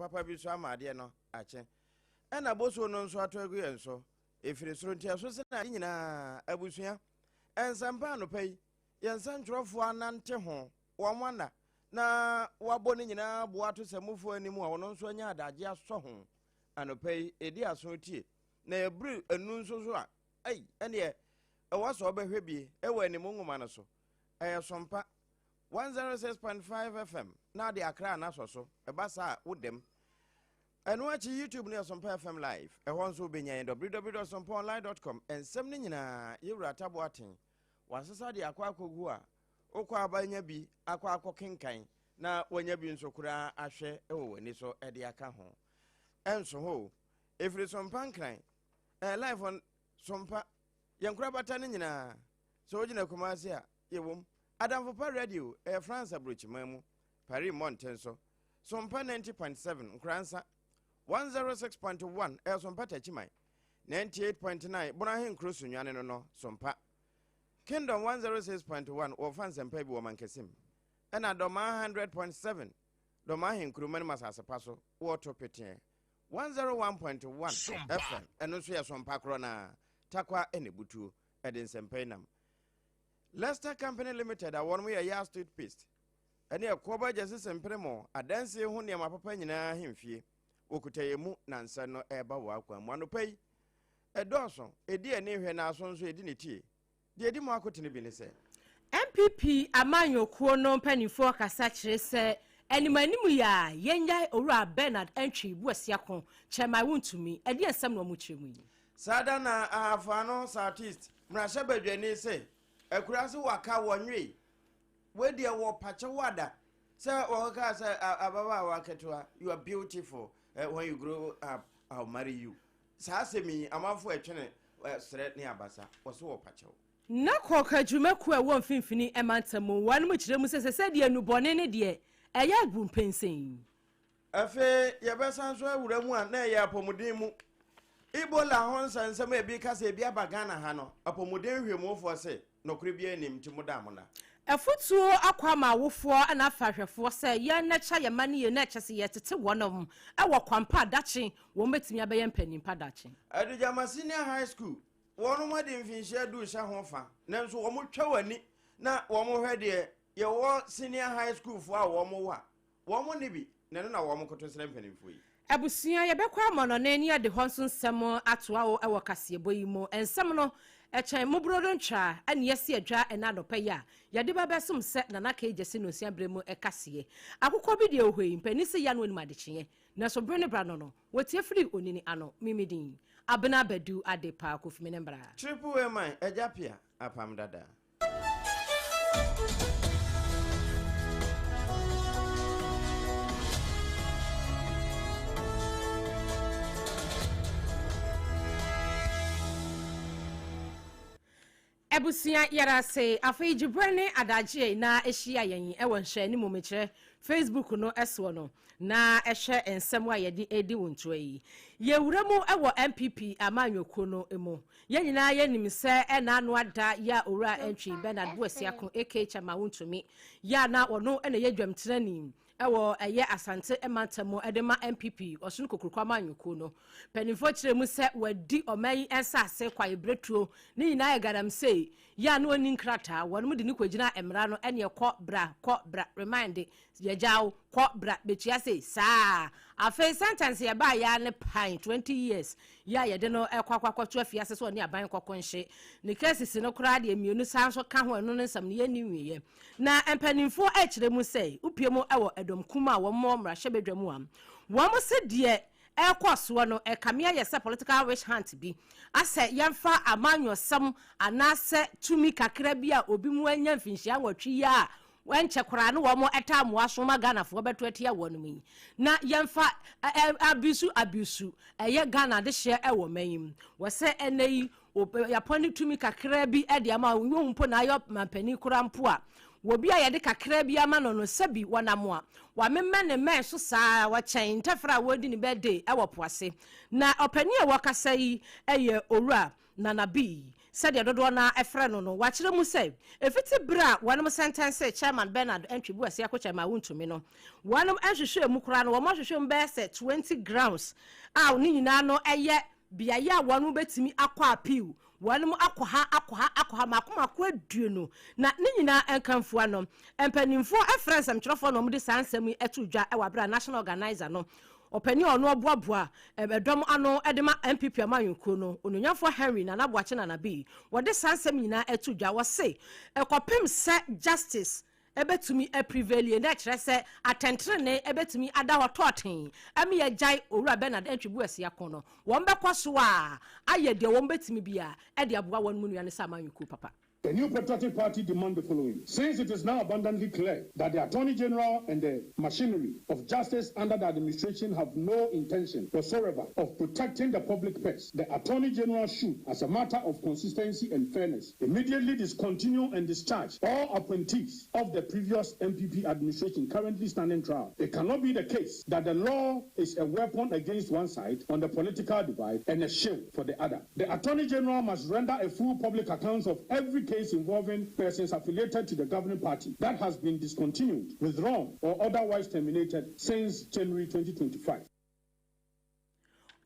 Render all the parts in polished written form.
papa bi so ama adeɛ no akye. Ɛna bosuo no nso atɔ agu yɛn so. Ɛfiri soro nti ɛso sene ade nyinaa. Abusua, nsɛmpa anɔpa yi, yɛn nsɛntwerɛfoɔ anante ho, wɔn ana na wɔabɔ ne nyinaa boa ato sɛmmufoɔ anim a wɔn nso anya adagye asɔ ho. Anɔpa yi, ɛdi aso tie. Na ɛbere anu nso so a, ei, ɛneɛ ɛwɔ sɛ ɔbɛhwɛ bie ɛwɔ anim nwoma no so. Ɛyɛ sompa 106.5 FM na ade akra na asɔ so. Ɛba saa a, wodam. Ɛno akyi YouTube no yɛ Sompa FM Live. Ɛhɔ nso wobɛnya yɛn www.sompaonline.com. Nsɛm no nyinaa yɛwura Atabo Aten. Wasesa de akɔ akɔgu a wokɔ aba nya bi akɔ akɔ kenkan na wanya bi nso koraa ahwɛ wɔ w'ani so de aka ho. Ɛnso hɔ o. Ɛfiri Sompa Nkran. Ɛyɛ live on Sompa. Yɛn korabata no nyinaa. Sɛ wogyina Kumasi a, yɛwom. Adamfo Pa Radio, ɛyɛ France aburokyiman mu, Paris mmɔnten so. Sompa 90.7, Nkoransa. 106.1, ɛyɛ Sompa Takyiman. 98.9, Bono Ahenkuro Sunyani no no, Sompa. Kingdom 106.1, wɔfa nsɛmpa bi wɔ Mankasim. Ɛna Dɔmaa 100.7, Dɔmaa Ahenkuro manim asase pa so, wɔto peteɛ. 101.1 FM, ɛno nso yɛ Sompa korɔ naa. Takwa ɛna ebutuo, ɛde nsɛmpa yi nam. Leicester Company Limited a wɔnom yɛ Yas toothpaste ɛne ɛkoɔba agyasese mpremo adansie ho nneɛma papa nyinaa ahemfie wɔkuta yɛn mu na nsa no ɛreba wɔ akwan mu anɔpa yi ɛdɔɔso ɛdi ani hwɛ na aso nso ɛdi ne tie deɛ ɛdi mu akotene bi ne sɛ. NPP amanyɔkuo no mpaninfoɔ kasa kyerɛ sɛ anim anim yi a yɛnyae Owura Bernard Antwi Boasiako Kyerɛman wontumi, ɛdeɛn nsɛm na wɔkyerɛ mu yi? Saa da na Ahafo Ano South East mmarahyɛbadwani se akuraase waka wɔnwee. Wei deɛ wɔpa kyɛw ada sɛ wɔkɔkaa sɛ ababaawa ketewa you are beautiful eh, when you grow up I'll marry you. Saa asɛm yi amanfo ɛtwene eh, serɛ ne abasa wɔso wɔpa kyɛw. Na kɔka dwumakuo a ɛwɔ mfimfini mantam mu wɔn mu kyerɛ mu sɛ sɛ sɛdeɛ nnubɔne ne deɛ ɛyɛ agu mpɛnsɛn. Afei yɛbɛsan so awura mu a na ɛyɛ apɔmuden mu. Ebola ho nsɛnsɛm a ebi ka sɛ ebi aba Ghana ha no, apɔmuden nhwɛmufoɔ se nɔkorɛ biara nnim nti moda a mona. Afotuo akɔ ama awofoɔ na afa ahwɛfoɔ sɛ yɛn nɛkya yɛn mma no yie na ɛkyɛ sɛ yɛtete wɔnom wɔ kwan pa a dakye wɔn bɛtumi abɛyɛ mpanin pa dakye. Adugyama Senior High School, wɔnom adi mfinhyia du hyɛ ho fa, nanso wɔn twa wɔn ani na wɔn hwɛ deɛ yɛwɔ Senior High School foɔ a wɔn wɔ a, Wɔn nni bi, na ɛno na wɔkoto srɛ mpanimfoɔ yi. Abusua, yɛbɛkɔ amɔnɔne ne yɛde hɔ nso nsɛm atoa wo wɔ kaseɛbɔ yi mu. Nsɛm no, ɛkyɛn mmobrodo ntwa ne yɛasi adwa ɛnnɛ anɔpa yi a yɛde ba bɛsom sɛ Nana Kay Gyasi Nonsia berɛ mu kaseɛ. Akokɔ bi deɛ ɔhɔ yi, mpanin se yɛ ano anim adekyeeɛ, nanso bere ne bra no no, wɔtie firi onini ano. Me me din, Abena Badu Adepa Kofi me ne mbra. Triple A man, Agya Pia, Apam Dada. Abusua yɛda ase. Afei gyeberɛ ne adagyeɛ na ɛhyia yɛn wɔ nhwɛani mu mekyerɛ Facebook no soɔ no na ɛhwɛ nsɛm a yɛde redi wo ntoa yi. Yɛwura mu wɔ NPP amanyɔkuo no mu. Yɛn nyinaa yɛnim sɛ ɛna ano ada yɛ a Owura Antwi Bernard Boasiako aka Chairman Wontumi yɛ a na ɔno na ɛyɛ dwamtenani wɔ ɛyɛ Asante mantam mu de ma NPP Ɔsono Kokuroko amanyɔkuo no. Mpanimfoɔ kyerɛ mu sɛ wadi ɔman yi nsaase kwaebiretuo ne nyinaa yɛ galamsey yɛ a na ɔnni nkrataa. Wɔnom de no kɔgyina mmara no ɛneɛ kɔ bra kɔ bra remind Yɛgyaa wo, kɔ, bra, bɛtua sei. Saa. Afei sentence yɛbaa yɛ ara ne pan, 20 years, yɛ a yɛde no kɔ akɔ akɔto afiase sɛ ɔne aban kɔko nhye. Ne cases no koraa deɛ mmienu saa nso ka ho, ɛno no nsɛm no yɛnni nwieɛ. Na mpanimfoɔ rekyerɛ mu sɛ, wopue mu wɔ ɛdɔm kum a wɔn wɔ mmarahyɛbadwa mu a, wɔn se deɛ ɛrekɔ soɔ no ɛkame ayɛ sɛ political witch hunt bi, asɛ yɛmfa amanyɔsɛm anaasɛ tumi kakra bi a obi mu anya mfinhyia nwɔtwe yi a Ɛnkyɛ koraa ne wɔn taa mmoa so ma Ghanafoɔ bɛto atia wɔnom yi. Na yɛmfa abisu abisu ɛyɛ Ghana adehyeɛ ɛwɔ man yi mu. Wɔ sɛ ɛnɛ yi yɛapɔne tumi kakraa bi de ama wɔn mpo na ayɛ mampanin koraa mpo a, wɔ bi a yɛde kakraa bi ama no no sɛbi wɔnam a wamemɛ ne mmɛn so saa wɔkyɛn ntɛfrɛ a wɔredi ne birthday ɛwɔ po ase. Na ɔpanin a wɔkasa yi ɛyɛ Owura Nana Bii. Sɛdeɛ dodoɔ no ara frɛ no no, wɔakyerɛ mu sɛ, ɛfiti berɛ a wɔnom sɛntɛnsee Chairman Bernard Antwi Boasia Kokyɛ ma wontumi no, wɔnom nhwehwɛɛ mu koraa no, wɔn ahwehwɛ mu bɛyɛ sɛ 20 grounds a ne nyinaa no yɛ beaeɛ a wɔnom bɛtumi akɔ appeal. Wɔnom akɔ ha, akɔ ha, akɔ ha mako mako 20, na ne nyinaa nkamfua no, mpanimfoɔ frɛ nsɛmtwerɛfoɔ na wɔde saa nsɛm yi to dwa wɔ abere a national organizer no, ɔpanin a ɔno ɔboaboa ɛdɔm ano de ma NPP amanyɔkuo no, Onuonyamfoɔ Henry Nana Boakye Nana Bi, wɔde saa nsɛm nyinaa ato dwa. Wɔse ɛkɔpem sɛ justice ɛbɛtumi aprevail, na ɛkyerɛ sɛ atɛntenene ɛbɛtumi ada hɔ tɔɔten ɛmi yɛgyae Owura Bernard Antwi Boasiako no, wɔn bɛkɔ so a ayɛ deɛ wɔn bɛtumi bia ɛde aboa wɔn mu nua no sɛ amanyɔkuo papa. The New Patriotic Party demand the following. Since it is now abundantly clear that the Attorney General and the machinery of justice under the administration have no intention whatsoever of protecting the public purse, the Attorney General should, as a matter of consistency and fairness, immediately discontinue and discharge all appointees of the previous NPP administration currently standing trial. It cannot be the case that the law is a weapon against one side on the political divide and a shield for the other. The Attorney General must render a full public account of every case involving persons affiliated to the governing party that has been discontinued, withdrawn, or otherwise terminated since January 2025.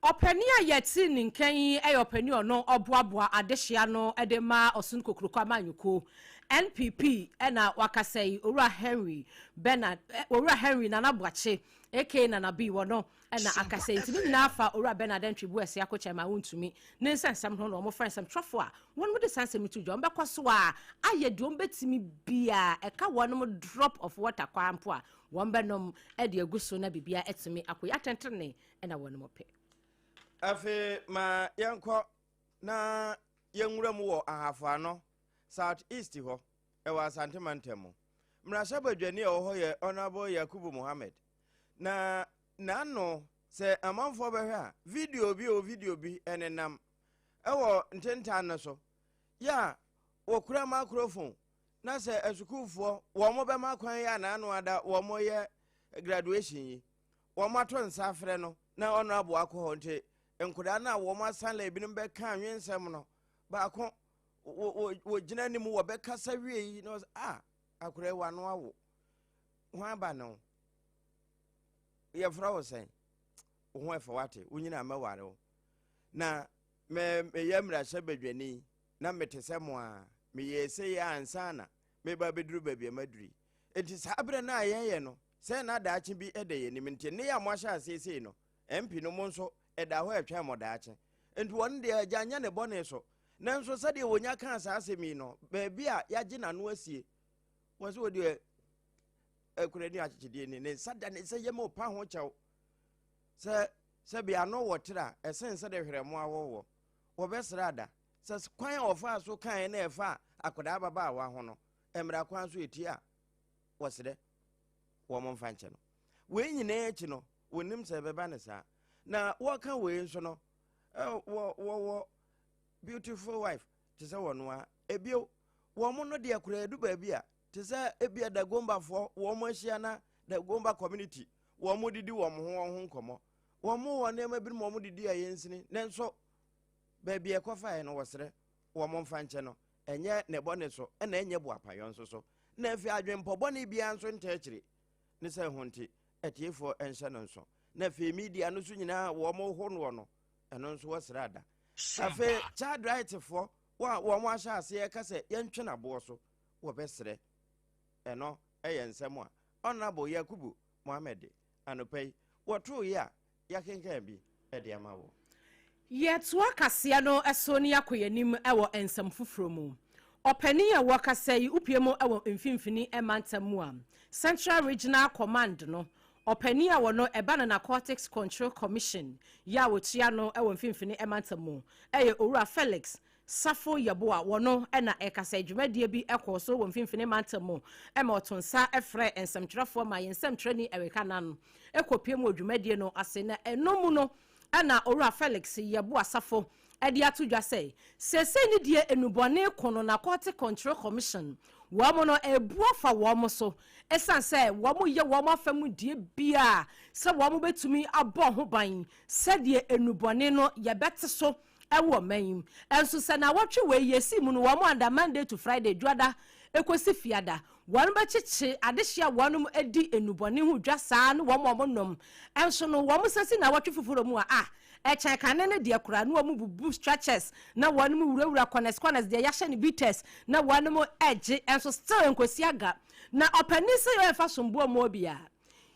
Ɔpanin a yɛte ne nkan yi yɛ ɔpanin ɔno ɔboaboa adehyia no de ma Ɔson Kokuroko amanyɔkuo NPP, ɛna wakasa yi, Owura Henry Bernard, Owura Henry Nana Boakye aka Nana B, wɔ no ɛna akasa yi. Nti ne nyinaa fa Owura Bernard Antwi Boasiako Chairman Wontumi ne nsɛnsɛm ho na wɔn frɛ nsɛmtwerɛfoɔ a wɔn de saa nsɛm to dwa. Wɔn bɛkɔ so a ayɛ deɛ wɔn bɛtumi bia, ɛka wɔn drop of water kwaa mpo a wɔn bɛnom de agu so na biribia atumi akɔ yi atɛntɛne ɛna wɔn mo pɛ. Afei ma yɛnkɔ na yɛnwura mu wɔ Ahafo South East hɔ, ɛwɔ Asante mantam mu. Mmarahyɛbadwani a ɛwɔ hɔ yɛ Honorable Yakubu Mohammed, na n'ano sɛ amanfoɔ bɛhwɛ a, video bi o, video bi ɛnenam ɛwɔ ntentan no so yɛ a wɔkura microphone na sɛ asukuufoɔ wɔn mo bɛma kwan yɛ a n'ano ada wɔn mo yɛ graduation yi, wɔn ato nsa afrɛ no na Honorable akɔ hɔ. Nti nkwadaa no a wɔn asan la, ebinom bɛka anwensɛm no baako, wɔgyina anim wɔbɛkasa wie yi na wɔsɛ a akwadaa yi wano awo ho aba no, yɛfrɛ wo sɛn? Wo ho ɛfɛ, wate wo nyinaa mɛware wo na mɛ meyɛ mmarahyɛ badwani na mete sɛ mo a meyɛ sɛ yɛ ansa na meba bɛduru baabi a maduru. Nti saa berɛ no a yɛyɛ no sɛ na daakye bi ɛda yɛn anim, nti ne yɛ a moahyɛ aseɛ sei no, MP no mo nso ɛda hɔ ɛtwɛn mo daakye. Nti wɔn deɛ agya nyɛ ne bɔne so, nanso sɛdeɛ wɔnya kaa saa asɛm yi no, baabi a yɛagye n'ano asie wɔ sɛ wɔde akura ni akyekyedeɛ ni ne nsa da ne nsa yam ɔpa ho kyɛw sɛ sɛbi ano wɔ tiri a ɛsen sɛ de hwerɛ mo awɔwɔ wɔbɛsrɛ ada sɛ kwan a wɔfaa so kae na ɛfa akwadaa ababaawa ho no, mmara kwan so ɛtie a wɔsrɛ wɔn mfa nkyɛ no. Wei nyinaa akyi no, wɔnim sɛ ɛbɛba ne saa na wɔka wei nso no, wɔwɔ beautiful wife te sɛ wɔn a ebio wɔn no deɛ koraa edu baabi a te sɛ ebia Dagombafoɔ wɔn ahyia na Dagomba community wɔn didi wɔn ho wɔn ho nkɔmɔ, wɔn wɔ nneɛma binom wɔn didi a yɛnsini, nanso baabi a ɛkɔfaeɛ no, wɔsrɛ wɔn mfa nkyɛ no. Ɛnyɛ ne bɔne so ɛna ɛnyɛ boapayɔ nso so, na afei adwempɔ biara nso nta akyire ne sɛ ho nti atiefoɔ nhyɛ no nso. Na afei media no so nyinaa wɔn ho noɔ no, ɛno nso wɔsrɛ ada. Afei child right foɔ wɔn a wɔn ahyɛ aseɛ ka sɛ yɛntwe n'aboɔ so, wɔbɛsrɛ. Ɛno ɛyɛ nsɛm a Honorable Yakubu Mohammed anɔpa yi wɔtoo yi a yɛakenkan bi ɛde ama wɔ. Yɛtoa kaseɛ no so ne yɛakɔ yɛnim wɔ nsɛm foforɔ mu. Ɔpanin a wɔkasa yi wopie mu wɔ Mfimfini mantam mu a Central Regional Command no, ɔpanin a wɔno ɛba no Narcotics Control Commission yɛ a wɔtua no wɔ Mfimfini mantam mu ɛyɛ Owura Felix Safo Yɛboa, wɔno ɛna ɛkasa. Dwumadie bi ɛkɔɔ so wɔ Mfimfini mantam mu ɛma ɔto nsa ɛfrɛ nsɛmtwerɛfoɔ ma yɛn nsɛmtwerɛni Ɛreka Nan ɛkɔpie mu wɔ dwumadie no ase, na ɛno mu no ɛna Owura Felix Yɛboa Safo ɛde ato dwa sɛ seesei ne deɛ enubɔne ko no, Narcotic Control Commission wɔn no ebu afa wɔn so, ɛsan sɛ wɔn yɛ wɔn afa mu die bia sɛ wɔn bɛtumi abɔ ho ban sɛdeɛ enubɔne no yɛbɛte so. Ɛwɔ ɔman yi mu nso sɛ nawɔtwe wei yɛsi mu no wɔn anda Monday to Friday, Dwoada ekosi Fiada, wɔn bɛkyekye adehye a wɔn di nnubɔne ho dwa saa ne wɔn a wɔnom nso no wɔn sɛ si nawɔtwe foforɔ mu a a ɛkyɛn kane no deɛ koraa na wɔn bubu stretchers na wɔn wurawura corners corners deɛ yɛahyɛ no bitters na wɔn ɛgye nso still nkosi aga. Na ɔpanin sɛ yɛmfa somboɔ mmɔ obiara,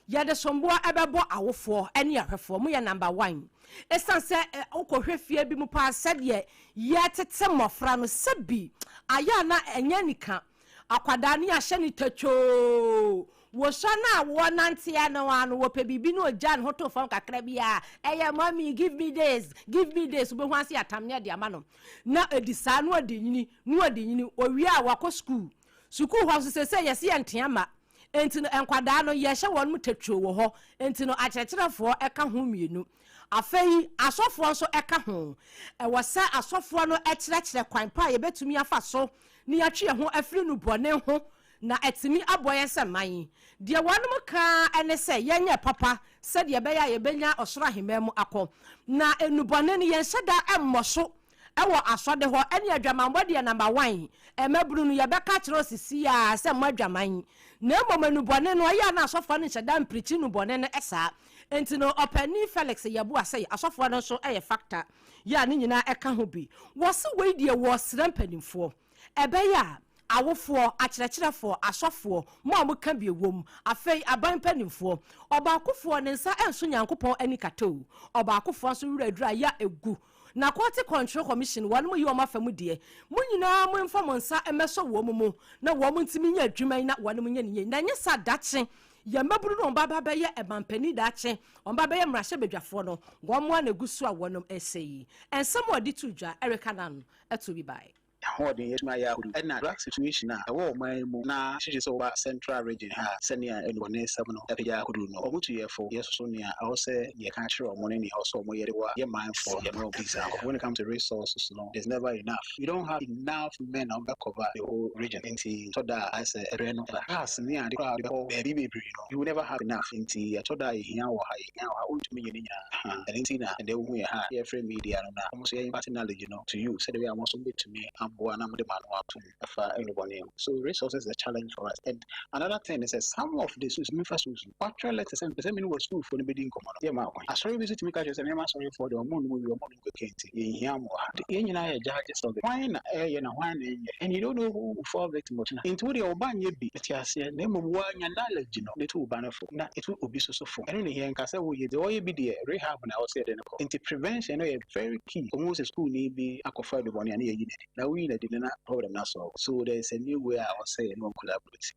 yɛde somboɔ ɛbɛbɔ awofoɔ ne ahwɛfoɔ. Mo yɛ number one, ɛsiane sɛ wokɔhwɛ fie bi mu paa sɛdeɛ yɛtete mmɔfra no, sɛbi ayɛ a na ɛnyɛ nika akwadaa ne ahyɛ ne tatwoo wɔsua no a wɔnanteɛ no ano wɔpɛ biribi ne ɔgya ne ho to fam kakra bi a, ɛyɛ "Mommy, give me this, give me this." Wobɛhu ase atam ne ɛde ama no na ɛdi saa na ɔde nyini na ɔde nyini. Owie a, wakɔ sukuu. Sukuu hɔ nso sɛ sɛ yɛsi yɛ ntea ma nti no, nkwadaa no yɛhyɛ wɔn mu tatwoo wɔ hɔ nti no, akyerɛkyerɛfoɔ ɛka ho mmienu, afei asɔfoɔ nso ɛka ho. Ɛwɔ sɛ asɔfoɔ no ɛkyerɛkyerɛ kwan pa a yɛbɛtumi afa so ne yɛatwe yɛn ho afiri no bɔne ho na ɛtumi abɔ yɛn sɛ man. Deɛ wɔnom kaa ɛne sɛ yɛnyɛ papa sɛdeɛ ɛbɛyɛ a yɛbɛnya ɔsoro ahemman mu akɔ, na enubɔne no yɛnhyɛ da mmɔ so ɛwɔ asɔde hɔ. Ɛne adwamanbɔ deɛ, number one, ɛmɛbunu no yɛbɛka kyerɛ osisi a sɛ mo adwaman, na mmom enubɔne no ɛyɛ a na asɔfoɔ no nhyɛ da mpirikyi nubɔne no. Ɛsaa nti no, ɔpanin Felix Yɛboa sɛ asɔfoɔ no nso ɛyɛ factor yɛ a ne nyinaa ɛka ho bi. Wɔsi wei deɛ, wɔsrɛ mpanimfoɔ, ɛbɛyɛ a awofoɔ, akyerɛkyerɛfoɔ, asɔfoɔ, mo a moka bi wɔ afei aban mpanimfoɔ, ɔbaakofoɔ ne nsa nso Nyankopɔn ani kata o, ɔbaakofoɔ nso werɛ aduru a yɛ egu. Narcotic Control Commission, wɔn mo yi wɔn afa mu deɛ, mo nyinaa mo mfa mo nsa mmɛsɔ wɔn mu na wɔn ntumi nyɛ adwuma yi na wɔn nyɛ ne yie, na nyɛ sa dakye yɛn mmabunu no wɔn ba ba bɛyɛ ɛmampanin daakye, wɔn ba bɛyɛ mmarahyɛbadwafoɔ no, wɔn mo a na egu so a wɔn ɛsɛ yi. Nsɛm a ɔde to dwa ɛreka n'ano ɛto bi bae. Ahoɔden yɛtumi ayɛ ahodoɔ ɛna drug situation a ɛwɔ ɔman yi mu na hyehyɛ sɛ wɔba Central Region ha, sɛnea nnubɔne nsɛm no apagya ahodoɔ no, ɔmo tu yɛ fo. Yɛsoso nea ɛwɔ sɛ yɛka kyerɛ ɔmo ne nea ɛwɔ sɛ ɔmo yɛ de boa yɛ manfoɔ, yɛ mmerɛ example, when it comes to resources no, there's never enough. You don't have enough men a wɔbɛ cover the whole region, nti ɛtɔ da a ayɛ sɛ ɛbrɛ no cars ne ade koraa a wɔde bɛkɔ baabi bebree no, you will never have enough. Nti ɛtɔ da a yɛhia wɔ ha, yɛhia wɔ ha, wontumi nyɛ ne nyinaa. Ɛno nti na ɛnɛ wohu yɛ ha a yɛfrɛ media no na ɔmo nso yɛ impart knowledge no to you sɛdeɛ ɛbɛyɛ a mo nso mobɛtumi aboa na mode mo ano atom ɛfa nnubɔne ho. So resources is a challenge for us. And another thing is that some of the schools, mefa schools no, watwerɛ letter sɛ mpɛ sɛ me ne wɔ schoolfoɔ no bɛdi nkɔmmɔ no, yɛma kwan. Asɔre bi nso tumi ka kyerɛ sɛ mɛma asɔrefoɔ deɛ, ɔmo nom wie, ɔmo nom kɛkɛ, nti yɛnhia mo wɔ ha. Yɛn nyinaa yɛ judges of it. Hwan na ɛyɛ na hwan na ɛnyɛ, and you don't know who will fall victim of. Nti wo deɛ, wo ba nyɛ bi te aseɛ, na mmom woanya knowledge no na ɛtu wo ba no fo na ɛtu obi so so fo. Ɛno ne yɛn nka sɛ woyɛ deɛ ɔyɛ bi deɛ, rehab na ɛwɔ sɛ yɛde no kɔ. Nti prevention no yɛ very key. Ɔmo sɛ school ni bi akɔfa adubɔne a, ne yɛyi n'adi na woyi n'adi no na problem no asɔɔ. So there is a new way a ɛwɔ sɛ yɛne wɔn collaborate.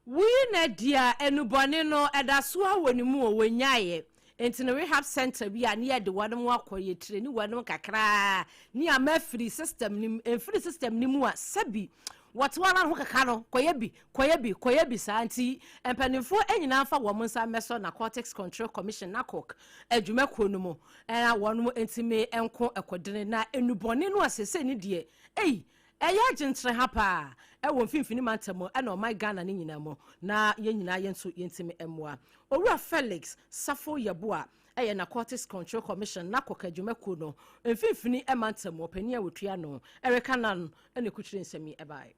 Woyi na di a, enubɔne no ɛda so a wɔ ne mu o, wɔnyaeɛ nti no, rehab center bi a ne yɛde wɔn mo akɔ, yɛtire ne wɔn kakraa ne ama afiri system no mu, mfiri system no mu a, sɛbi wɔte wɔn ho keka no, kɔyɛ bi, kɔyɛ bi, kɔyɛ bi saa. Nti mpanimfoɔ nyinaa fa wɔn nsa mmɛsɔ Narcotics Control Commission, NACOC, adwumakuo no mu ɛna wɔn ntumi nko ɛkɔdene na enubɔne no a sese ne deɛ ei ɛyɛ agyentere ha paa ɛwɔ Mfimfini Mantam ɛna ɔman Ghana ne nyinaa mu, na yɛn nyinaa yɛn nso yɛntumi mmoa. Owura Felix Safo Yɛboa ɛyɛ Narcotics Control Commission, NACOC, adwumakuo no Mfimfini Mantam ɔpanin a wɔtua no ɛreka nan ɛna ekukyire nsɛm yi ɛbaeɛ.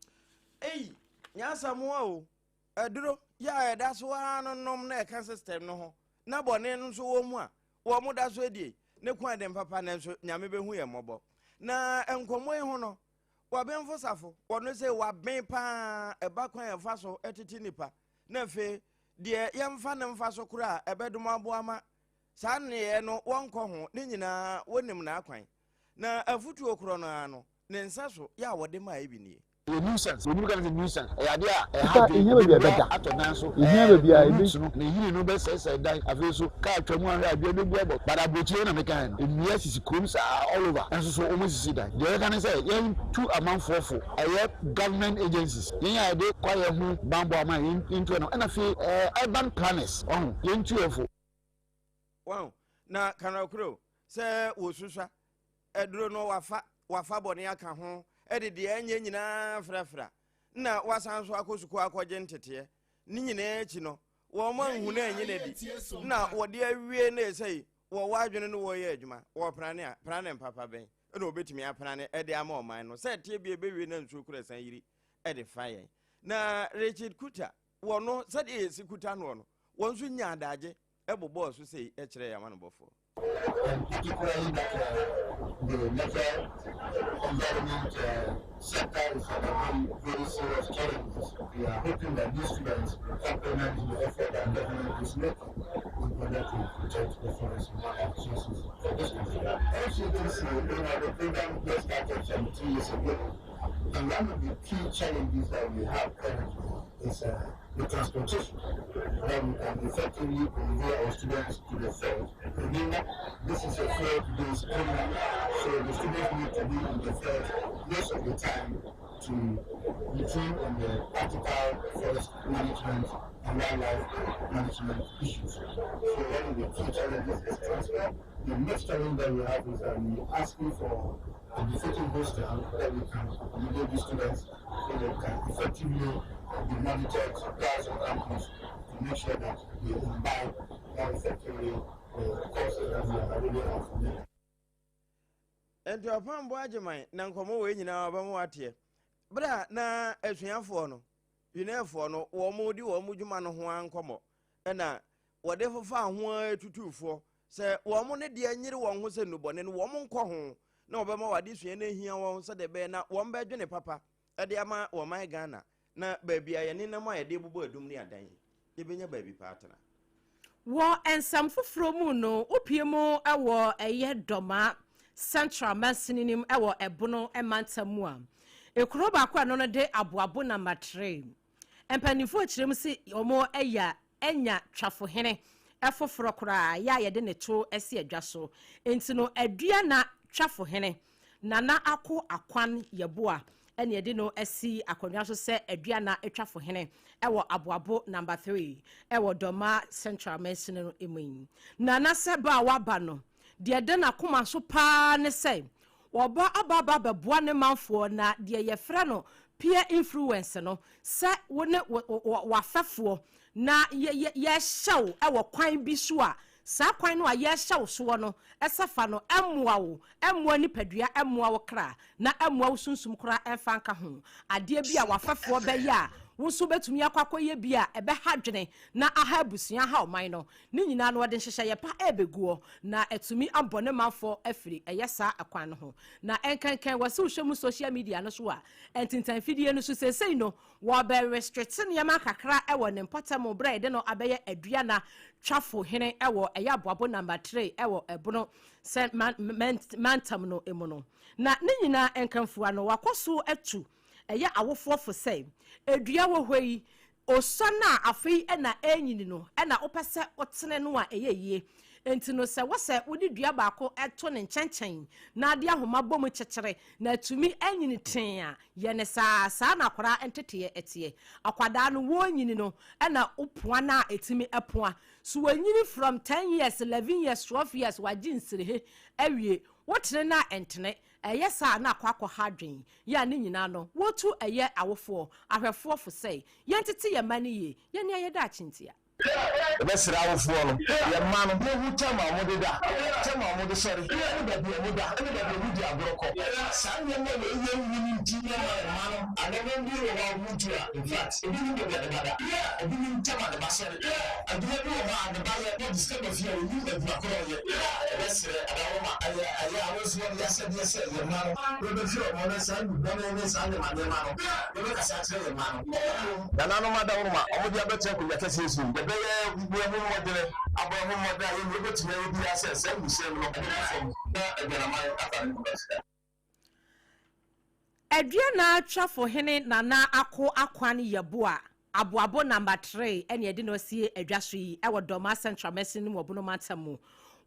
Eyi nyansamoa o, aduro yɛ a ɛda so ara no nom na ɛka system no ho na bɔne no nso wɔ mu a wɔn mo da so adie ne kwan den papa, nanso Nyame bɛhu yɛn mmɔbɔ. Na nkɔmmɔ yi ho no, Wɔbenfo Safo wɔno sɛ waben paa ɛba kwan a ɛfa so tete nipa na afei deɛ yɛmfa ne mfa so koraa ɛbɛdom aboa ma saa nneyɛɛ no wɔnkɔ ho ne nyinaa, wɔnim n'akwan na afotuo korɔ no ara no ne nsa so yɛ a wɔde maa ebi nie. Ɛyɛ nuisance. Onim ka no sɛ nuisance. Ɛyɛ adeɛ a ɛha Nipa adwene. ehia baabi a Ɛbɛbua ɛbɛda. atɔ dan so. Ehia Ɛɛ baabi a ebe. Roots no, ne nhini no bɛsɛesɛe dan. Afei nso kaa twa mu ahwɛ a, dua bɛbu abɔ. But aburokyire na mekaeɛ no, nnua sisi kurom saa all over. Nso so wɔsisi dan. Deɛ yɛka ne sɛ yɛntu amanfoɔ fo. Ɛyɛ government agencies, yɛn a yɛde kwaeɛ ho banbɔ ama yɛn, yɛntu ɛno. Ɛna afei ɛɛ urban planners, wahu, yɛntu yɛn fo. Wahu? Na kanɔkoro sɛ wɔsusua aduro no, wafa wafa bɔne aka ho de deɛ ɛnyɛ nyinaa frafra na wasan so akɔ sukuu akɔgye nteteɛ ne nyinaa akyi no, wɔn anhu no anyi no adi na wɔde awie no ɛsɛ yi. Wɔwɔ adwene no wɔreyɛ adwuma, wɔreprane a, prane mpapa bɛn na wɔbɛtumi aprane de ama ɔman no? Sɛ ɛteɛ bi a ɛbɛwie na nsuo kura san yiri de fa yɛn. Na Richard Kuta, wɔ no, sɛdeɛ yɛsi kuta noɔ no, wɔn nso nyaa adagye bobɔɔ so sei kyerɛɛ yɛn amanobɔfoɔ. And particularly that the natural environment sector is undergoing very serious challenges. We are hoping that these students will complement the effort that government is making in order to protect the forest and wildlife resources for this country. FCTC, the program just started some 2 years ago, and one of the key challenges that we have currently is the transportation that we can effectively convey our students to the field. Remember, this is a field-based program, so the students need to be in the field most of the time to be trained on the practical forest management and wildlife management issues. So one of the key challenges is transport. The next challenge that we have is that we are asking for a befitting hostel that we can accommodate the students so they can effectively be monitored guys on campus to make sure that they imbibe more effectively the courses that we are already have for them. Nti ɔpambo agyeman na nkɔmmɔ wei nyinaa ɔbɛma wateɛ berɛ a na asuafoɔ no, UNEfoɔ no, wɔn di wɔn dwuma no ho ara nkɔmmɔ, ɛna wɔde fofa ho ara tutuufoɔ sɛ wɔn ne deɛ nyere wɔn ho sɛ nnubɔne no wɔn nkɔ ho na wɔbɛma wɔn adesua no ahia wɔn sɛdeɛ ɛbɛyɛ na wɔn bɛdwene papa de ama wɔn man Ghana na baabi a yɛnenam a yɛde bobɔ adum ne adan yi, yɛbɛnya baabi pa atena. Wɔ nsɛm foforɔ mu no, wopue mu wɔ ɛyɛ Dɔmaa Central mansini no mu wɔ Ɛbono mantam mu a, ekuro baako a ɛno no de Aboabo Number 3. Mpanimfoɔ kyerɛ mu se wɔn aya anya Twafohene foforɔ koraa yɛ a yɛde ne to asi adwa so. Enti no Aduana Twafohene Nana Ako Akwan Yeboah na yɛde no asi akonnwa so sɛ Aduana Twafohene wɔ Aboabo Number 3 wɔ Dormaa Central mansini no mu yi. Nana sɛ ba a waba no, deɛ ɛda n'akoma so pa ara ne sɛ wɔba aba aba abɛboa ne manfoɔ na deɛ yɛfrɛ no peer influence no, sɛ wo ne w'afɛfoɔ na yɛhyɛ wo wɔ kwan bi so a, saa kwan no a yɛrehyɛ wo soɔ no, sɛ fa no, ɛmmoa wo, ɛmmoa nipadua, ɛmmoa wo kra, na ɛmmoa wo sunsum koraa ɛmfa nka ho. Adeɛ bi a w'afɛfoɔ bɛyɛ a, wo nso wobɛtumi akɔ akɔyɛ bi a ɛbɛha adwene na aha abusua, aha ɔman no, ne nyinaa no wɔde nhyehyɛeɛ pa rebɛguɔ na atumi abɔ ne manfoɔ afiri ɛyɛ saa kwan no ho. Na ɛnkankan wɔ sɛ wohwɛ mu social media no so a, ntintan fidie no so seesei no, Wɔbɛ restricte nneɛma kakra wɔ ne mpɔtam berɛ a yɛde no abɛyɛ Aduana Twafo hene wɔ ɛyɛ Aboabo Number 3 wɔ Ɛbono sɛ mantam no mu no. Na ne nyinaa nkamfua no wakɔ so atu ɛyɛ awofoɔ fo sɛ, dua wɔ hɔ yi, osua no a afei na ɛrenyini no na wopɛ sɛ wotene no a ɛyɛ yie. Enti no sɛ wosɛ wode dua baako to ne nkyɛnkyɛn na ade ahoma bɔ mu kyekyere na atumi anyini tee a, Yɛ no saa. Saa na akwadaa nteteɛ teɛ. Akwadaa no wɔrenyini no na wopoa no a ɛtumi poa. So wanyini from 10 years, 11 years, 12 years wagye nsirehe awie. Wotene no a ɛntene. Ɛyɛ saa a na akɔ akɔha adwene. Yɛ a ne nyinaa no wɔtu ɛyɛ awofoɔ, ahwɛfoɔ fo sɛ yɛntete yɛn mma no yie. Yɛn nea yɛda akye ntia. Yɛbɛsrɛ awofoɔ no, yɛn mma no, wɔhu tam a wɔde da, tam a wɔde sɔre, ne baabi a wɔda, ne baabi a wɔdi agorɔ kɔ. Saa nneɛma wei yɛ nwunu nti na ɛma yɛn mma no, anammɔn bi wɔ hɔ a wotu a, in fact, obi nnim baabi a ne ba da, obi nnim tam a ne ba sɔre. Adwuma bi wɔ hɔ a ne ba yɛ na ɔde sika ba fie a, ɔnnim adwuma korɔ a ɔyɛ. Yɛbɛsrɛ adaworoma, ɛyɛ ɛyɛ awofoɔ no yɛn asɛdeɛ sɛ yɛn mma no, yɛbɛhwɛ wɔn na saa nnubɔne ne saa nneɛma nneɛma no, yɛbɛkasa akyerɛ yɛn mma no. Nananom adaworoma a wɔde abɛtena akonnwa kɛseɛ so yi, yɛbɛyɛ yɛn ho mmɔdene, abɔ yɛn ho mmɔden a yɛn deɛ yɛbɛtumi ayɛ biara sɛ saa mmusɛm no bɛkɔ fam na Aduanaman afa ne ntoma sika. Aduana Twafohene Nana Ako Akwan Yeboah Aboabo Number 3 ɛna yɛde no asie adwa so yi wɔ Dormaa Central Masin no mu wɔ Bono Mantam mu.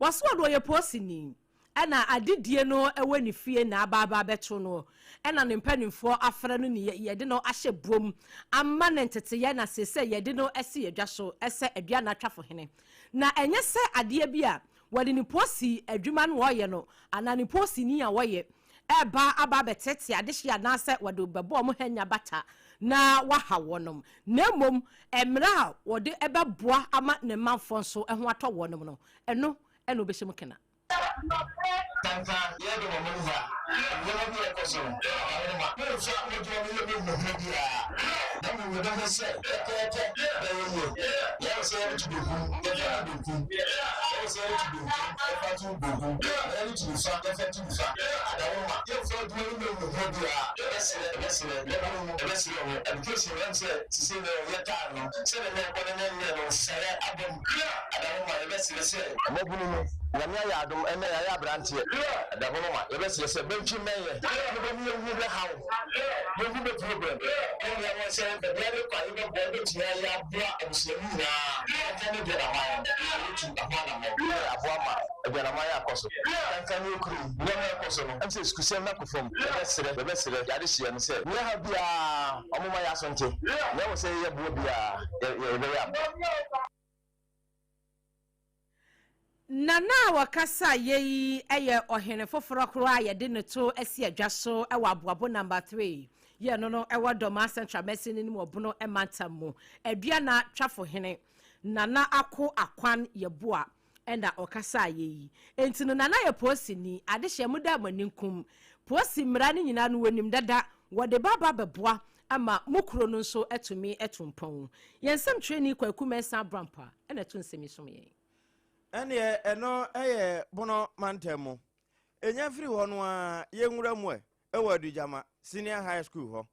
Wɔse ɔno ɔyɛ poosini. Ɛna adedie no wɔ ne fie na aba aba abɛto no, ɛna ne mpanimfoɔ afrɛ no ne yɛde no ahyɛ buom ama no nteteyɛ na seesei yɛde no asi adwa so sɛ Aduana Twafohene. Na ɛnyɛ sɛ adeɛ bi a wɔde ne posi adwuma no wɔyɛ no anaa ne posini a wɔyɛ ɛreba aba abɛtete adehyeɛ anaasɛ wɔde bɛbɔ wɔn hanya bata na waha wɔnom, na mmom mmerɛ a wɔde bɛboa ama ne manfoɔ nso ho atɔ wɔnom no, ɛno. ɛna wobɛhyɛ mu kena. Tantan, yɛn de wɔn mu ha, nneɛma bi a ɛkɔ so no, ahoroma, momfa mo adwuma no nyɛ me huhuro biara, na mmom yɛbɛhwɛ sɛ pɛpɛɛpɛ bɛyɛ yie. Yɛwɔ sɛ yɛde to benkum, yɛmfa to benkum, yɛwɔ sɛ yɛde to benkum, yɛmfa to benkum, na yɛde to nifa, yɛmfa to nifa. Adahoroma, yɛmfa adwuma no nyɛ huhuro biara, yɛbɛsrɛ, yɛbɛsrɛ, yɛbɛhu, yɛbɛsrɛ wɔ education, yɛn sɛ sisi no yɛtaa no, sɛdeɛ na ɛkɔ no ne nnɛ no, nsɛrɛ aba mu. Adahoroma, yɛbɛsrɛ sɛ. Mmabunu no, Nyame ayɛ adom, ɛnnɛ yɛayɛ aberanteɛ. Adahoroma, yɛbɛsrɛ sɛ bɛntwi mmɛn yɛ, na bɛhu yɛn hu bɛhaw, yɛhu bɛ problem, na nea wɔn sɛ baabi a yɛkɔ a yɛbɛboa, yɛbɛtumi ayɛ aboa abusua no nyinaa, ɛnka ne aduanaman no, yɛtu ɛho anammɔn. Yɛ aboa ma aduanaman yɛ akɔ so, ɛnka ne ekuro yi, nneɛma ɛkɔ so no, ɛm sɛ sukusɛm no akɔ fam, yɛbɛsrɛ, yɛbɛsrɛ, yɛade hyeɛ no sɛ, nea ha biara, ɔmo ma yɛ aso nte, nea wɔ sɛ yɛyɛ boa biara, yɛbɛyɛ aboa. Nana a wɔkasa yɛ yi yɛ ɔhene foforɔ koraa a yɛde ne to asi adwa so wɔ Aboabo Number 3 yɛ no wɔ Dɔmaa Central Mɛsini no mu Ɔbono mantam mu. Aduana Twafo Hene Nana Ako Akwan Yeboah ɛna ɔkasa yɛ yi. Enti no Nana yɛ polisini, adehyɛ mu da mo ani nkum. Polisi mmara no nyinaa no wɔnim dada, wɔde ba aba bɛboa ama mo kuro no nso atumi atu mpɔn. Yɛn nsɛmtwerɛni Kwaku Mensah Abrampa ɛna ɛto nsɛm yi som yɛn. Ɛneɛ ɛno ɛyɛ Bono mantam mu. Ɛnya firi hɔ no a yɛnwura mu ɛ ɛwɔ Adugyama Senior High School hɔ.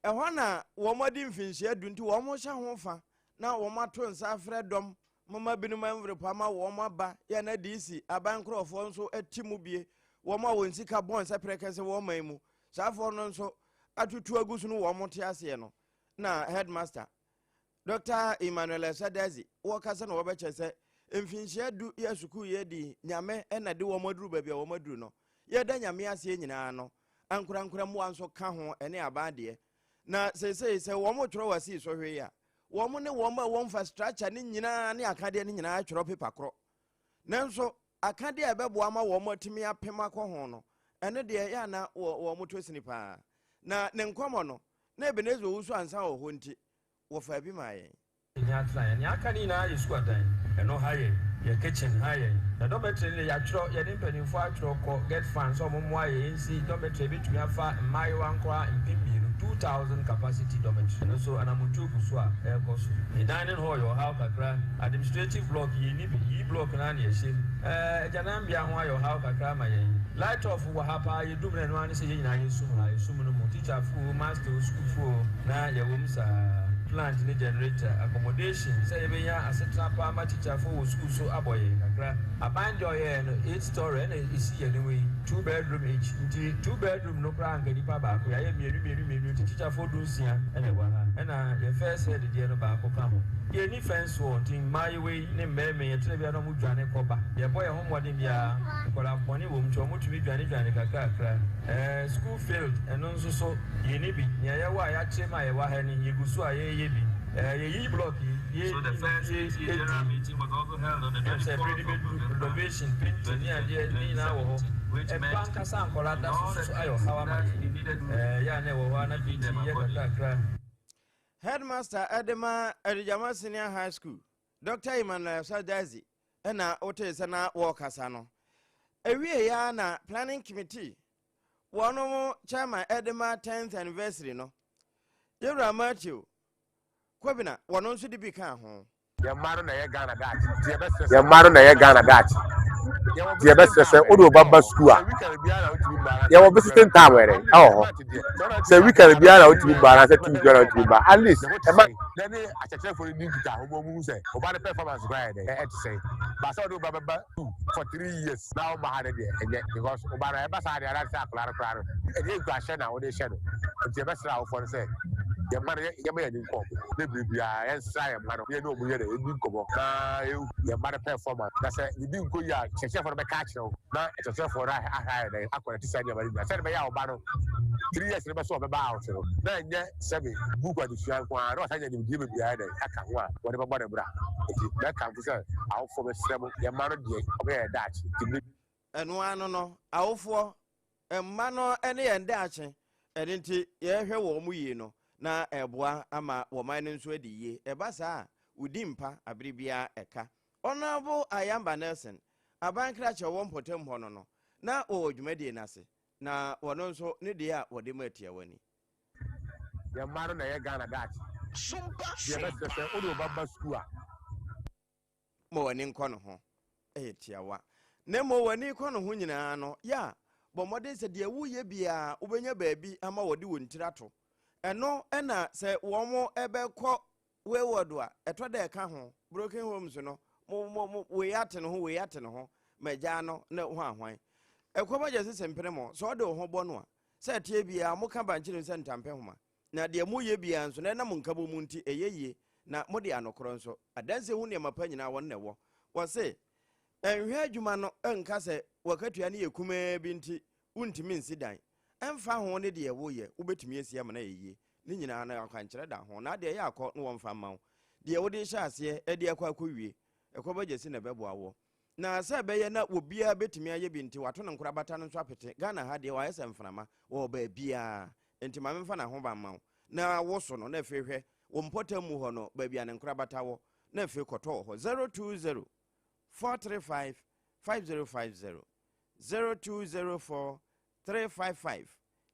Ɛhɔ na wɔn adi mfinhyia 10 nti wɔn hyɛ ho fa na wɔn ato nsa afrɛ dɔm mama binom ɛnverepo ama wɔn aba yɛ na DC aban nkurɔfoɔ nso ti mu bie, wɔn a wɔn sika bɔn sɛ prɛkɛsɛ wɔn man mu saafoɔ no nso atutu agu so no wɔn te aseɛ no na headmaster Dr. Emmanuel Esadazi wɔkasa na wɔbɛkyɛ sɛ mfinhyia 10 yɛ sukuu yɛ di Nyame ɛna de wɔn aduru baabi a wɔn aduru no, yɛda Nyame aseɛ nyinaa no ankorankora mmoa nso ka ho ɛne aban deɛ, na seesei sɛ wɔn twerɛ wɔ asii so hwee a wɔn ne wɔn a wɔn infrastructure ne nyinaa ne akadeɛ ne nyinaa twerɛ pepa korɔ, nanso akadeɛ a ɛbɛboa ma wɔn atumi apem akɔ ho no ɛno deɛ yɛ ana wɔn to sini paa. Na ne nkɔmɔ no na Ebenezer Owusu ansa wɔ hɔ nti wɔfa bi maa yɛn. Nya atena yɛn nea aka ne nyinaa yɛ sukuu adan, ɛno ha yɛn, yɛ kitchen ha yɛn, na dormitory no de yɛatwerɛ, yɛne mpanimfoɔ atwerɛ kɔ GETFund sɛ wɔn mmoa yɛn nsi dormitory ebɛtumi afa mmaayewa nkoraa 2000, 2000 capacity dormitory. Ɛno nso anamotuo gu so a ɛrekɔ so. Ne dining hall yɛ ɔhaw kakra, administrative block yɛnni bi, yi block no ara na yɛhyɛ mu. Ɛɛ agyananbea ho ayɛ ɔhaw kakra ama yɛn. Light off wɔ ha paa, yɛdum no ɛno ara ne sɛ yɛn nyinaa yɛsum ha, esum no mu, teacherfoɔ o, master o, sukuufoɔ o, na yɛwɔ mu saa. Plant ne generator, accommodation sɛ yɛbɛnya asetena paa ma teacherfoɔ wɔ sukuu so abɔ yɛn kakra. Aban deɛ ɔyɛɛ no 8 story ɛna ɛsi yɛn anim yi, 2 bedroom each, nti 2 bedroom no koraa anka nipa baako, yɛayɛ mmienu mmienu mmienu nti teacherfoɔ 16 ɛna ɛwɔ ha, ɛna yɛ first head deɛ no baako ka ho. Yɛnni fence wall nti mmaayewa yi ne mmarima yi ɛtena biara na wɔn dwane kɔ ba. Yɛbɔ yɛn ho mmɔden biara, nkwadaa bɔne wɔ mu nti wɔn tumi dwane dwane kakrakra. Ɛɛ school field ɛno nso so yɛnni bi, nea yɛwɔ a yɛakyerɛ mu a yɛwɔ ha ni, yɛgu so a yɛreyɛ bi. Ɛɛ yɛyi block yi, yɛ mfie 10 ɛm sɛ bere de bɛduru renovation, painting ne adeɛ ne nyinaa wɔ hɔ. Ɛba ankasa nkwadaa da so so ayɛ ɔhaw ama yɛn. Ɛɛ yɛ a na ɛwɔ hɔ a na painting yɛ kakrakra. Headmaster ɛde ma Adugyama Senior High School, Dr. Emmanuel Sadazi ɛna wotee sɛ na wɔrekasa no. Ewie ya na planning committee wɔn chairman ɛde ma 10th anniversary no, Yɛwura Matthew Kobina, wɔn nso de bi ka ho. Yɛn mma no na ɛyɛ Ghana daakye, nti yɛbɛsrɛ sɛ yɛn mma no na ɛyɛ Ghana daakye, nti yɛbɛsrɛ sɛ wode wo ba ba sukuu a, yɛwɔ visiting time yɛrɛ ɛwɔ hɔ sɛ weekend biara na wotumi ba anaasɛ 2 weeks biara na wotumi ba, at least ɛma na ne akyerɛkyerɛfoɔ no di nkita ho ma ɔmu sɛ ɔba no performance koraa yɛ dɛ ɛte sɛn ba sɛ ɔde wo ba bɛba school for 3 years na ɔba ha no deɛ ɛnyɛ, because ɔba no ɛba saa deɛ anaasɛ akwadaa no koraa no ɛdeɛ nkurahyɛ na wode hyɛ no. Nti yɛbɛsrɛ awofoɔ no sɛ yɛn mma no yɛma yɛn ani nkɔ ne biribiara, yɛnsra yɛn mma no na yɛne ɔmo yɛ dɛ yɛdi nkɔmmɔ na yɛhu yɛn mma no performance, na sɛ biribi nkɔ yie a, kyerɛkyerɛfoɔ no bɛka akyerɛ wo na kyerɛkyerɛfoɔ no ahwɛ ayɛ dɛn akɔ n'akyi saa nneɛma no nyinaa sɛde bɛyɛ a ɔba no 3 years no bɛso ɔbɛba out no na ɛnyɛ sɛbe book adesua nko ara na wasan nya nimdeɛ bebree ayɛ dɛn aka ho a wɔde bɛbɔ ne bra. Nti mɛkamfo sɛ awofoɔ, bɛsrɛ mo, yɛn mma no deɛ ɔbɛyɛ yɛ daakye nti mmere Ɛno ano no, awofoɔ, mma no ne yɛn daakye, ɛno nti yɛhwɛ wɔn mu yie no na ɛboa ama wɔn no nso adi yie. Ɛba saa a wodi mpa abere biara. Ɛka Honourable Ayamba Nelson. Aban krakye a ɔwɔ mpɔtam hɔ no no, na wɔwɔ dwumadie no ase, na wɔno nso ne deɛ a wɔde ma atiawa ni. Yɛn mma no na ɛyɛ Ghana daakye. Deɛ ɛbɛsrɛ sɛ wode wo ba ba sukuu a. Ma w'ani nkɔ ne ho yɛ tiawa. Na mmom w'ani kɔ ne ho nyinaa no, yɛ a, bɔ mmɔden sɛ deɛ woreyɛ biara wobɛnya baabi ama wɔde wɔn tiri ato. Ɛno na sɛ wɔbɛkɔ wayward a, ɛtɔ da ɛka ho. Broken homes no, mo, mo, mo, wei ate ne ho, wei ate ne ho, ma agyaa no ne hwan hwan. Ɛkɔm agya sisi mpene mo, sɛ ɔde wo ho bɔ no a, sɛ ɛteɛ biara moka bankye no sɛ ntampehoma. Na deɛ moyɛ biara nso, na ɛnam nkabom mu nti, ɛyɛ yie, na mode anokorɔ nso. Adansie ho nneɛma pa nyinaa wɔn na ɛwɔ. Wɔse, Nhwɛ adwuma no nka sɛ w'akatua no yɛ kumaa bi nti wontumi nsi dan. Ɛmfa ho ne deɛ woyɛ, wobɛtumi asi ama no ayɛ yie. Ne nyinaa no, akwankyerɛ da ho. Na adeɛ yɛ akɔ na wɔmfa mma wo. Deɛ wode rehyɛ aseɛ de akɔ akɔwie, ɛkɔba gyasi na ɛbɛboa woɔ. Na sɛ ɛbɛyɛ na obiara bɛtumi ayɛ bi nti, wɔato no nkorabata no nso apete. Ghana ha deɛ, wɔayɛ sɛ mframa, wɔwɔ baabiara. Enti ma memfa n'ahoba mma wo, na woso no, na afei hwɛ wo mpɔtam mu hɔ no, baabi a ne nkorabata wɔ, na afei kɔtɔ wɔ hɔ. 020 435 5050, 0204 355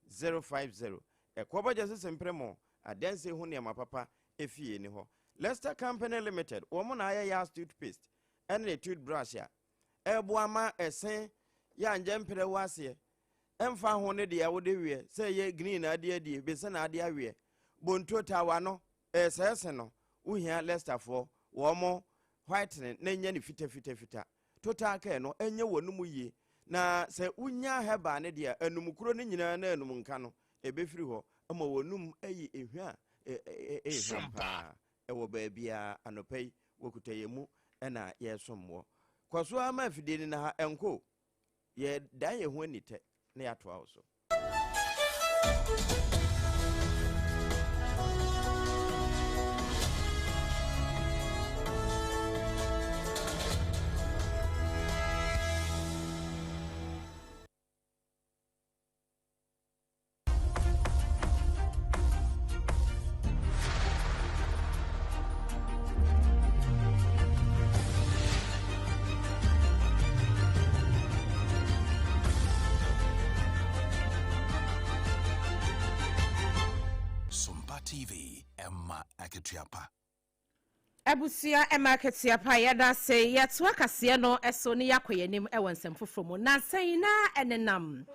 050. Ɛkoɔ bɔgya sese mpere mo, adansie ho nneɛma papa efie ni hɔ. Lester Company Limited, wɔn na ayɛ Yas toothpaste ɛne ne toothbrush a ɛboa ma ɛse yɛ angyɛ mprɛ wo aseɛ. Ɛmfa ho ne deɛ wode weɛ, sɛ ɛyɛ green na ade adie, bese na ade aweɛ, bonto, tawa no, ɛresɛe se no, wohia Lesterfoɔ, wɔn whitening na ɛnyɛ no fitafitafita. Total care no ɛnyɛ w'anum yie, na sɛ wonya herbal no deɛ a, anum kuro no nyinaa na anum nka no, ɛbɛfiri hɔ ma w'anum ayi ehwa a ɛyɛ hwam paa. Ɛwɔ baabiara anɔpa yi, wɔkuta yɛn mu na yɛresom woɔ. Kɔ so ara ma afidie no na ha ɛnkɔ o. Yɛdan yɛn ho anitɛ na yɛatoa wo so. Sompa TV, ɛma akatua pa. Abusua ɛma akatua pa yɛda ase yɛtoa kaseɛ no so ne yɛakɔ yɛn anim wɔ nsɛm foforɔ mu nansa yi na ɛnenam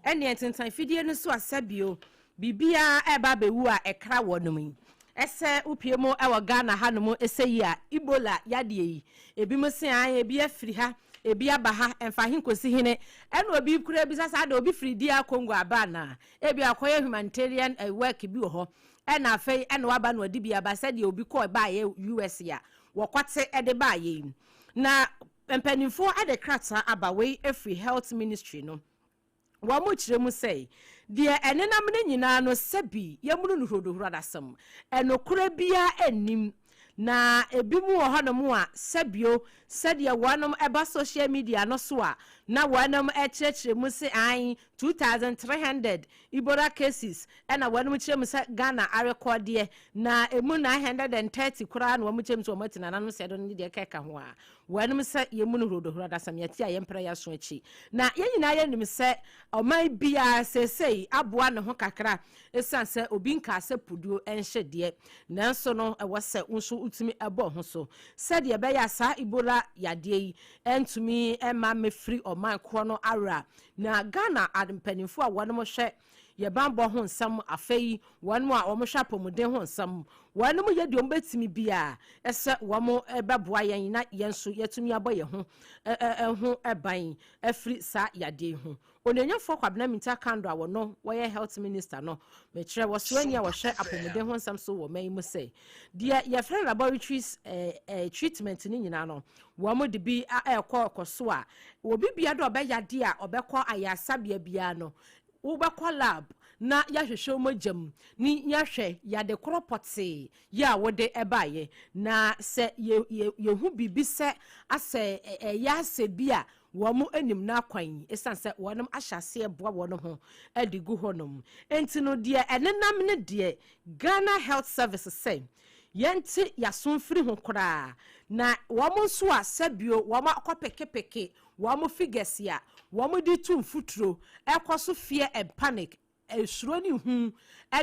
ɛneɛ ntentan fidie no so asɛ bio biribiara ɛreba abɛwu a ɛkra wɔnom yi ɛsɛ wopie mu ɛwɔ Ghana hanom ɛsɛ yi a Ebola yadeɛ yi ebi mo se an ebi afiri ha ebi aba ha ɛmfa he nkosi hene ɛna obi kura bisa saa de obi firi DR Congo aba anaa ebi akɔyɛ humanitarian work bi wɔ hɔ Ɛna afei ɛna waba na ɔde bi aba sɛdeɛ obi kɔɔ baeɛ US a wɔkɔte de baeɛ yi. Na mpanimfoɔ de krataa aba, wei firi Health Ministry no. Wɔkyerɛ mu sɛ deɛ ɛnenam no nyinaa no sɛbi yɛmunu no hurodohuro adasɛm, ɛnokorɛ biara nnim. Na ebinom wɔ hɔnom a sɛbio sɛdeɛ wɔnom ba social media no so a na wɔnom kyerɛkyerɛ mu se ae 2300 Ebola cases ɛna wɔnom kyerɛ mu sɛ Ghana arekɔdeɛ na emu 930 koraa na wɔn kyerɛ mu sɛ wɔn ati nananom sɛ ɛdo ne deɛ ɛkeka ho a wɔnom sɛ yɛmu no hurodohuro adasɛm yɛte a yɛmpra yɛaso akyi na yɛn nyinaa yɛnim sɛ ɔman biara seesei aboa ne ho kakra Esiane sɛ obi nkaa sɛ puduo nhye deɛ, nanso no ɛwɔ sɛ wo nso wotumi bɔ ho so sɛdeɛ ɛbɛyɛ a saa Ebola yadeɛ yi ntumi mma mmɛfiri ɔman korɔ no awera. Na Ghana mpanimfoɔ a wɔnom hwɛ yɛ banbɔ ho nsɛm, afei wɔnom a wɔn hwɛ apɔmuden ho nsɛm, wɔnom yɛ deɛ wɔn bɛtumi biara sɛ wɔn bɛboa yɛn na yɛn nso yɛatumi abɔ yɛn ho ho ban afiri saa yadeɛ yi ho. Onuonyamfoɔ Kwabena Mintah Kandor a wɔno wɔyɛ Health Minister no, mekyerɛ wɔsoani a wɔhwɛ apɔmuden ho nsɛm so wɔ man yi mu sɛ, deɛ yɛfrɛ no laboratories treatment no nyinaa no, wɔn de bi ɛrekɔ kɔ so a, obi biara dɛ ɔbɛyadeɛ a ɔbɛkɔ ayaresabea biara no, wobɛkɔ lab na yɛahwehwɛ wo mogya mu ne yɛahwɛ yade korɔ pɔtee yɛ a wode baeɛ. Na sɛ yɛhu biribi sɛ asɛ ɛyɛ asɛ bi a, Wɔn nim n'akwan, esiane sɛ wɔn ahyɛ aseɛ boa wɔn ho de gu hɔnom nti no, deɛ ɛnenam ne deɛ Ghana Health Service sɛ yɛnte yaso mfiri ho koraa, na wɔn nso a sɛbio wɔn akɔ pekepeke Wɔn figures a wɔde tu mfuturo kɔ so fear and panic, suro ne hu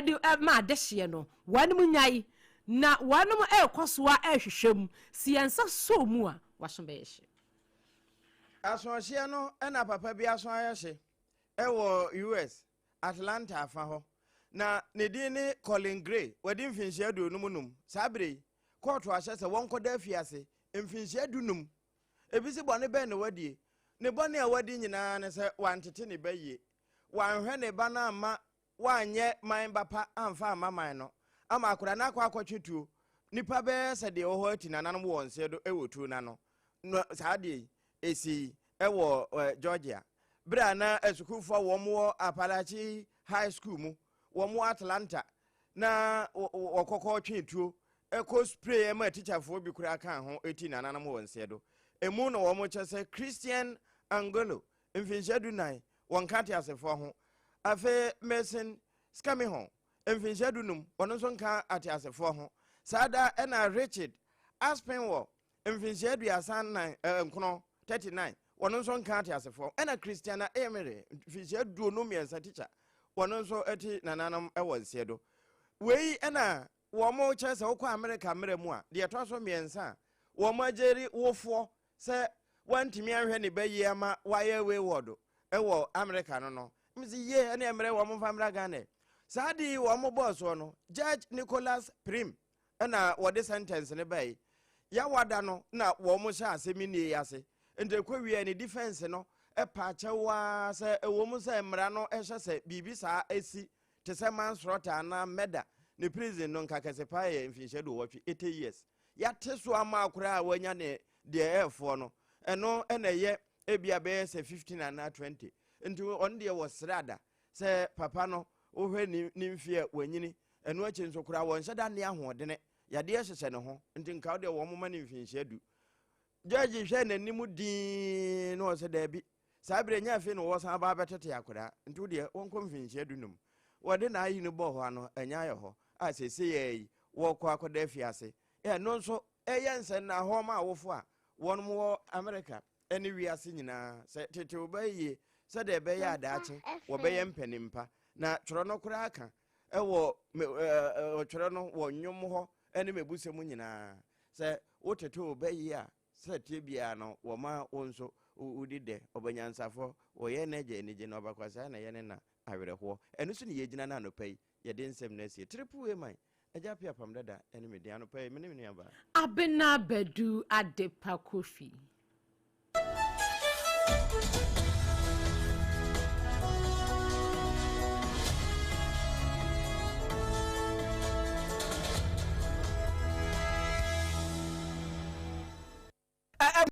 de ma adehyeɛ no, wɔnom nyae na wɔnom rekɔ so ara rehwehwɛ mu. Se yɛn nsa sɔ mu a, w'aso bɛyɛ hye. Asoɔhyeɛ no na papa bi aso ayɛ hye wɔ US. Atlanta afa hɔ. Na ne din ne Colin Gray, wadi mfinhyia 55. Saa berɛ yi, kɔɔto ahyɛ sɛ wɔnkɔda afiase mfinhyia 15. Ebi se bɔne bɛn na wadie? Ne bɔne a wadi nyinaa ne sɛ wantete ne ba yie. Wanhwɛ ne ba no amma wanyɛ man ba pa amfa amma man no, ama akwadaa no akɔ akɔtwe tuo. Nnipa bɛyɛ sɛ deɛ ɛwɔ hɔ ati nananom wɔ nseɛ do wɔ tuo no ano. No, saa adeɛ yi, ɛsii wɔ Georgia berɛ a na asukuufoɔ a wɔn wɔ Apalachee High School mu, wɔn wɔ Atlanta, na wɔkɔkɔ twe tuo kɔ spray ma atikyafoɔ bi koraa kaa ho ti nananom wɔ nseɛ do. Emu na wɔn kyɛ sɛ Christian Angolo, mfinhyia 14, wɔnka ateasefoɔ ho. Afei Mason Scamihorn, mfinhyia 15, ɔno nso nka ateasefoɔ ho. Saa da na Richard Aspinwall, mfinhyia 34, 9, 39, ɔno nso nka ateasefoɔ ho. Ɛna Christiana Emery, mfinhyia 23, tikya, ɔno nso te nananom wɔ nseɛ do. Wei na wɔn kyerɛ sɛ wokɔ Amerika mmerɛ mu a, deɛ ɛtɔ so mmiɛnsa a wɔn agyeri wofoɔ sɛ wantumi anhwɛ ne ba yie ama wayɛ wayward wɔ Amerika no no, mese yie ɛne mmerɛ wɔn mfa mmra Ghana. Saa de yi wɔn bɔɔ soɔ no, Judge Nicholas Prim na wɔde sentence no bae. Yawada no na wɔn hyɛ asɛm nnie yi ase. Nti ɛkɔ wie ne defense no pa kyɛw ara sɛ ɛwɔ mu sɛ mmara no hyɛ sɛ biribi saa si te sɛ manslaughter anaa murder ne prison no nka kɛse paa yɛ mfinhyia 80, 80 years. Yɛate so ama koraa a wanya ne deɛ ɛɛfoɔ no, ɛno na ɛyɛ ebia bɛyɛ sɛ 15 anaa 20. Nti ɔno deɛ wɔsrɛ ada sɛ papa no wohwɛ ne ne mfeɛ a wanyini, ɛno akyi nso koraa wɔnhyɛ da nne ahoɔdene, yadeɛ hyehyɛ ne ho, nti nka wo deɛ wɔn ma no mfinhyia 10. Judge hwɛ n'anim dinn na ɔsɛ daabi, saa berɛ nyɛ afei na wɔsan aba abɛtete akwadaa, nti wo deɛ wɔnkɔ mfinhyia 15. Wɔde n'ayi no bɔɔ hɔ ano, ɛnyɛ ayɛ hɔ a seesei ara yi wɔrekɔ akɔda afiase. Ɛno nso ɛyɛ nsɛnnahɔɔ ma awofo a wɔn wɔ Amerika ne wiase nyinaa sɛ tete wo ba yie sɛdeɛ ɛbɛyɛ a daakye wɔbɛyɛ mpanin pa. Na twerɛ no koraa ka wɔ ɔtwerɛ no wɔ nnwom hɔ ne mebusɛm nyinaa sɛ wotete wo ba yie a sɛ tie biara no wɔma wo nso wodi dɛ. Ɔbanyansafoɔ wɔyɛ n'agya anigye na ɔbakwasaa na ɛyɛ ne na awerɛhoɔ. Ɛno so ne yɛgyina no anɔpa yi yɛde nsɛm no asie. Triple A man, Agya Appiah Apam Dada ne me din. Anɔpa yi me ne me nuabaa. Abena Badu Adepa Kofi.